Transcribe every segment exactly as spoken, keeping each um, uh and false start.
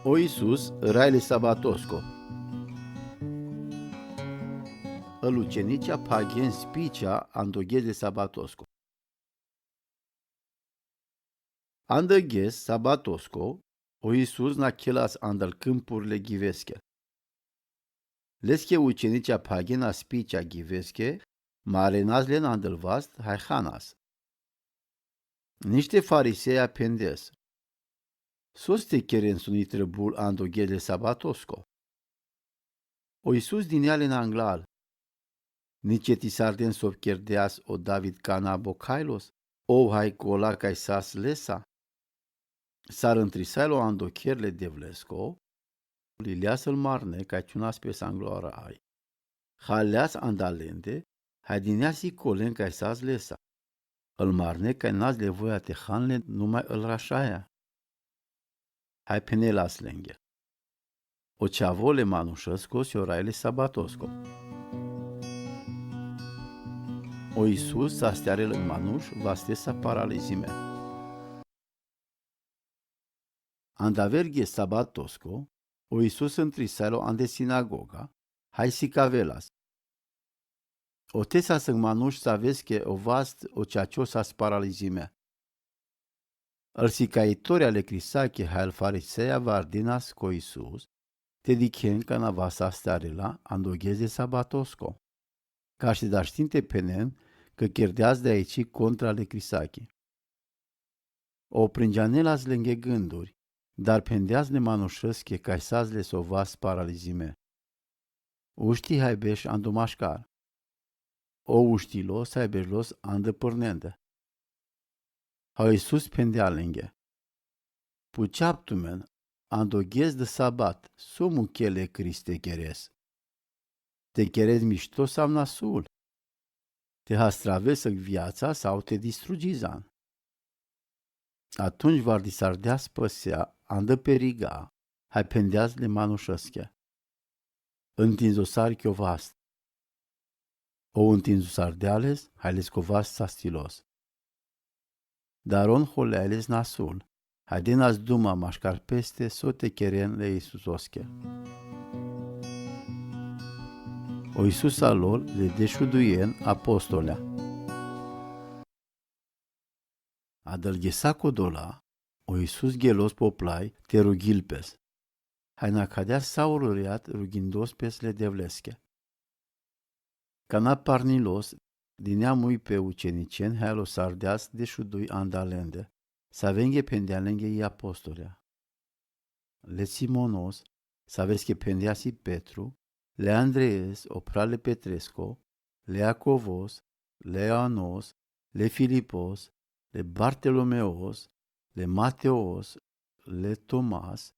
O Iisus, raili sabatosko. Ãlj ucenicia phagheni spicea ando ghezi sabatosko. Andã ghezi sabatosko, o Iisus nakhela andal cãmpurli ghiveske. Leschi ucenicia phagheni a spicea ghiveske, marenas len andal vast hai hanas. Nishti farisei a phendes: Sos te cheren so ni trãbul ando ghezi sabatosko? O Iisus dinja len anglal: Nicheti s-arden s-ov cherdeas o David cana bokhailos, ov hai cola cai s-as lesa? Sar ãntrisailo ando cherli devlesko, lileas ãlj marne cai ciunas pes anglo a rai. Haleas andalende, hai dineas icolen cai s-as lesa. Ãlj marne cai n-as levoia te hanle numai ãlj rašaia. Hai phenelas lenghe: O Ceavo le Manušesco si o raili sabatosko. O Iisus s-astearel ãlj manuš vastesa paralizime. Anda aver ghezi sabatosko, o Iisus ãntrisailo ande sinagoga, hai sikavelas: Otesas ãlj manuš s-avesche o vast o ceaciosas paralizime. Ãlj sikaitori a lecrisachi hai ãlj fariseia vardinas co Iisus, te dikhen cana va s-astearela ando ghezi sabatosko, cash te da štin te phenen cã cherdeas di aici contra lecrisachi. O prinđeanelas lenghe gãnduri, dar phendeas le manušesche cai s-as lesa o vast paralizime: Ušti hai beš ando mašcar. O uštilos hai bešlos andã pãrnende. Hai o Iisus phendea lenghe: Puceap tumen, ando ghezi di sabat, so muchele crisi te cheres? Te cheres mišto sau nasul? Te hastraves ãlj viatsa sau te distrugidzan? Atunci vardisardeas pãsea, andã periga, hai phendeas le manušesche: Ãntindzosar chi o vast. O ãntindzosardeales, hai lesco vast sastilos. Dar on holeailes nasul, hai denas duma mašcar peste so te cheren le Iisusosche. O Iisus a lor le dešuduen apostolea. Adãlghesa codola, o Iisus ghelos po plai te rughil pes. Hai nakhadea saurã riat rughindos pes le devlesche. Cana parnilos, dinea mui pe uceniceni hai losardeas dešudui andalende, s-avenghe phendea lenghe i apostolea. Le Simonos, s-avesche phendeas i Petru, le Andrees, o pral le Petresco, le Iacovos, le Ioanos, le Filipos, le Bartolomeos, le Mateos, le Tomas,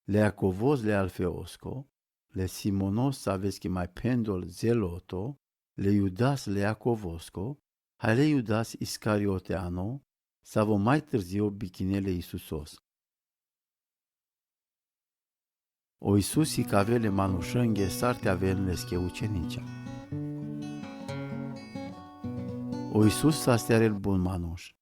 le Iacovos le Alfeosco, le Simonos, s-avesche mai phendol Zeloto, le Iudas le Iacovosco, hai le Iudas Iscarioteano, s-avo mai târziu bichine le Iisusos. O Iisus sicave le manušãnghe sar te aven lesche ucenicea. O Iisus s-astearel bun manuš.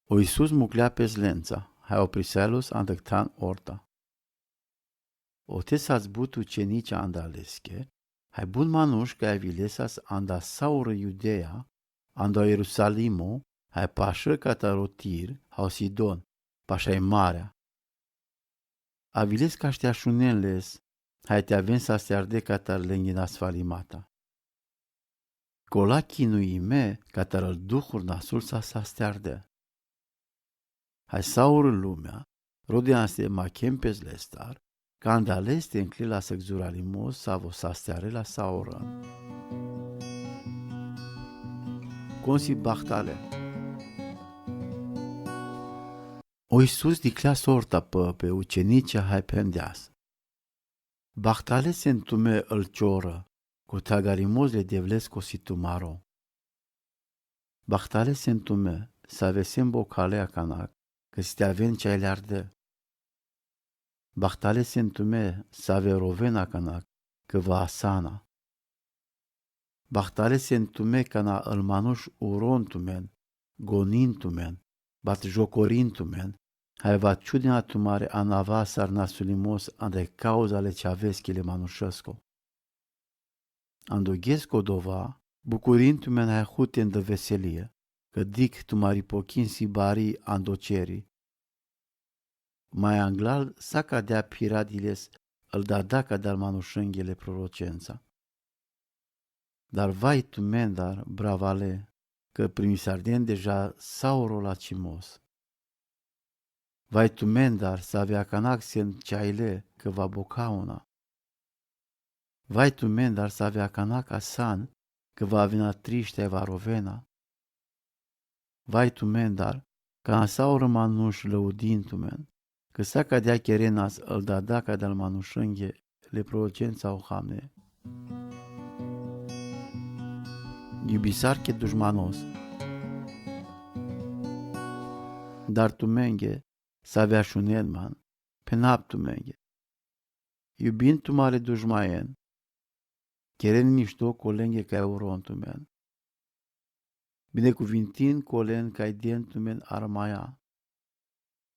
O Iisus muclea pes lentsã, hai oprisea-los andã ctan orta. Otesas but ucenicea andalesche, hai bun manuš cai avilesas anda saurã Iudeia, anda Ierusalimo, hai pašã catar o Tir, hai o Sidon, pašai marea. Aviles cash te ašunen les, hai te aven s-astearde catar lenghi nasfalimata. Cola chinuime catar ãlj duhur nasul s-astearde. Hai saurã lumea, rodenas te machem pes lestar, canda leste ncljilas xuralimos s-avo s-astearela saurã. Consi bahtale. O Iisus dicljeas orta pã pe ucenicea hai phendeas: Bahtale senu tume ãlj ciorã, cota garimos le devlesco si tumaro. Bahtale senu tume s-avesen bokhale acana, cã s-te aven cai le arde. Bahtale senu tume s-ave roven acana, cã va asana. Bahtale senu tume cana ãlj manuš uron tumen, gonin tumen, bat jocorin tumen, Hai va čudina tumare anava sar nasulimos anda i kauza le čhaveskele manušesko. Ando ghesco dova, bucurin tumen hai huten dë veselie, cã dic tumari pochin si bari ando ceri. Mai anglal sa cadea piradiles ãl dadaca dal manušenghele prorocenca. Dar vai tumendar, bravale, cã primisarden deja sauro lacimos. Vai tumendar s-avea canac sen ceaile, cã va bocauna. Vai tumendar s-avea canac asan, cã va avena trišti hai va rovena. Vai tumendar, cã asauro manuš lăudin tumen, cã sa cadea cherenas ãl dadaca dal manušenghe le prorocenca o hamne. Ljubisarche dušmanos. Dar tumenghe, s-avea šunen man, phenap tumenghe. Ljubin tumare dušmaen, cheren mišto colenghe cai uron tumen. Binecuvintin colen cai den tumen armaia.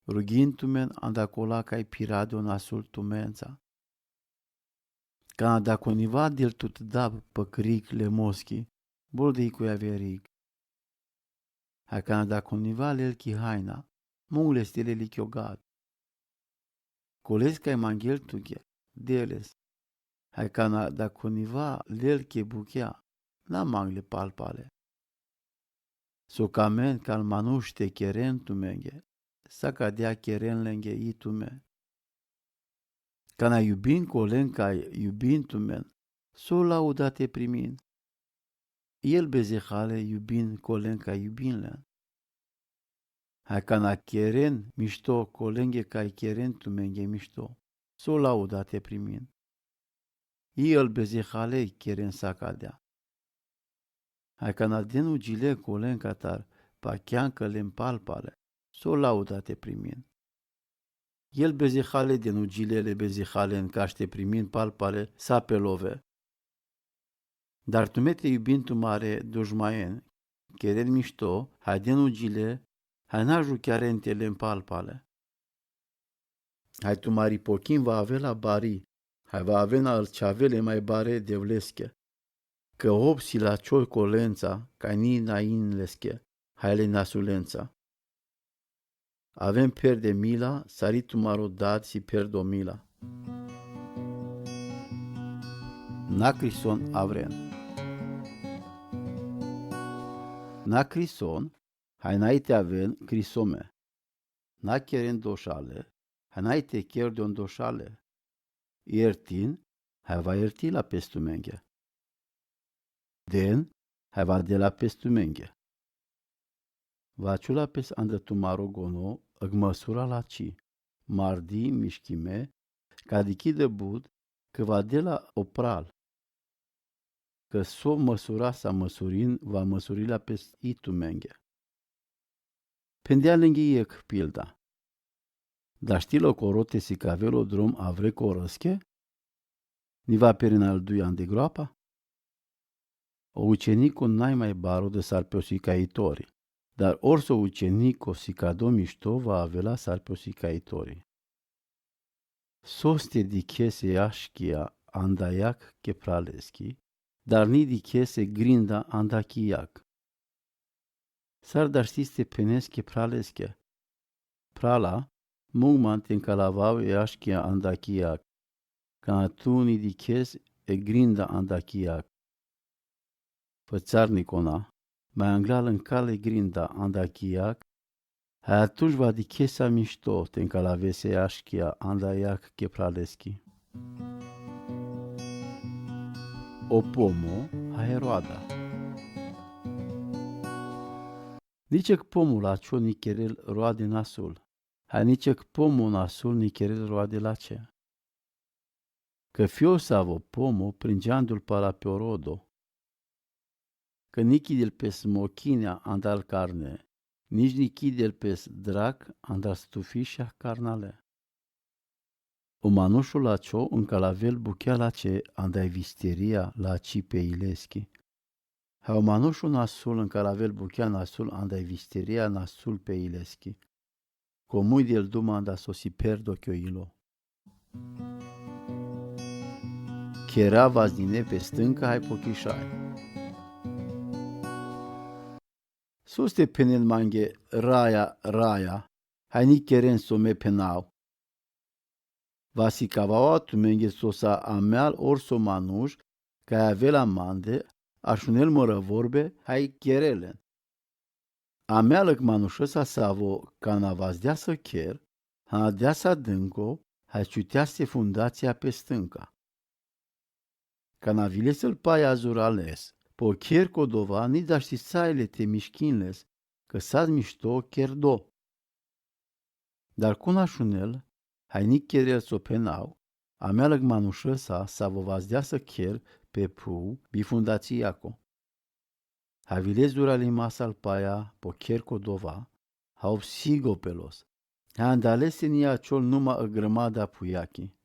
Rughin tumen anda cola cai pirado nasul tumenca. Cana daco niva del tut dab pãcrig le moschi, bol di cui averig. Hai cana daco niva lelchi haina, mung le stele lichiogat. Coles cai manghel tuche, deles. Hai cana daco niva lelche buchea, na mangle palpale. Socamen cal manuš te cheren tumenghe, sa cadea cheren lenghe i tumen. Cana ljubin colen cai ljubin tumen, so lauda te primin. I el bezehale ljubin colen cai ljubin len. Hai cana cheren mišto colenghe cai cheren tumenghe mišto, so lauda te primin. I el bezehale cheren sa cadea. Hai cana den ugile colen catar pachean cã len palpale, so lauda te primin. I el bezehale den ugile le bezehalen caš te primin palpale sa pelove. Dar tume te ljubin tumare dušmaen, cheren mišto, hai den ugile, hai na žuchearen te len palpale. Hai tumari pochin va avea la bari, hai va avena ãl čhavele mai bare devlesche. Cã opsi la čoi colenca, cai ni nain lesche, hai le nasulenca. Aven perde mila, sari tumaro dad si perdo mila. Na crison avren. Na crison, hai nai te aven crisome. Na cheren došale, hai nai te cherdon došale. Iertin, hai va ierti la pes tumenghe. Den, hai va de la pes tumenghe. Va čula pes andã tumaro gono, ãc mãsura laci, mardi, mišchime, ca dichi dãbut, cã va de la o pral. Cã so mãsura sa mãsurin, va mãsuri la pes i tumenghe. Phendea lenghi ecã pilda. Da šti lo coro te sicave lo drom avre corãsche? Ni va peren al dui ande groapa? O učenico nai mai baro de sar pe o sicaitori, dar orso učenico sicado mišto va avea la sar pe o sicaitori. Soste dichese jašchia anda jac che praleschi, dar ni dichese grinda anda chi jac. Sar da šti s-te phenesche pralesche. Prala, mungman te ncalavau e jašchia anda chi jac, cana tu ni diches e grinda anda chi jac. Fãtsar nicona, mai anglal ncalã e grinda anda chi jac, hai atunjea va dichesa mišto te ncalaves e jašchia anda jac che praleschi. O pomo, hai e roada. Nici ecã pomo lacio ni cherel roade nasul, hai nici ecã pomo nasul ni cherel roade lace. Cã fios avo pomo prindzea-ndul pala pe o rodo. Cã ni chidel pes mochinea andal carne, nici ni chidel pes drac andal stufishea carnale. O manušo lacio ncalavel buchea lace andai visteria laci pe ileschi. Hai o manušo nasul ncalavel buchea nasul andai visteria nasul pe ileschi. Comui del dumanda so si perdo chioilo. Chera vazdine pe stânca hai po chišai. Sus te phenen manghe raia, raia, hai ni cheren so me phenau. Va si cavava tumenge so sa ameal orso manuš, cai avea la mande, ašunel mărăvorbe, hai chera len. Amealăc manušesa savo cana vazdea să cher, ha dea să dânco, hai ciutea ste fundația pe stânca. Cana vilesăl paia zurales, po cher codova ni dašti saile te miškinles, cã sas mišto cher do. Dar cu našunel, hai ni cherel so phenau, amealăc manušesa savo vazdea să cher pe phu bi fundațiaco. Ha vile zurali masal paia po cher codova, ha opsigo pelos. Ha andalese ni ačhol numa ã grămada phuiachi.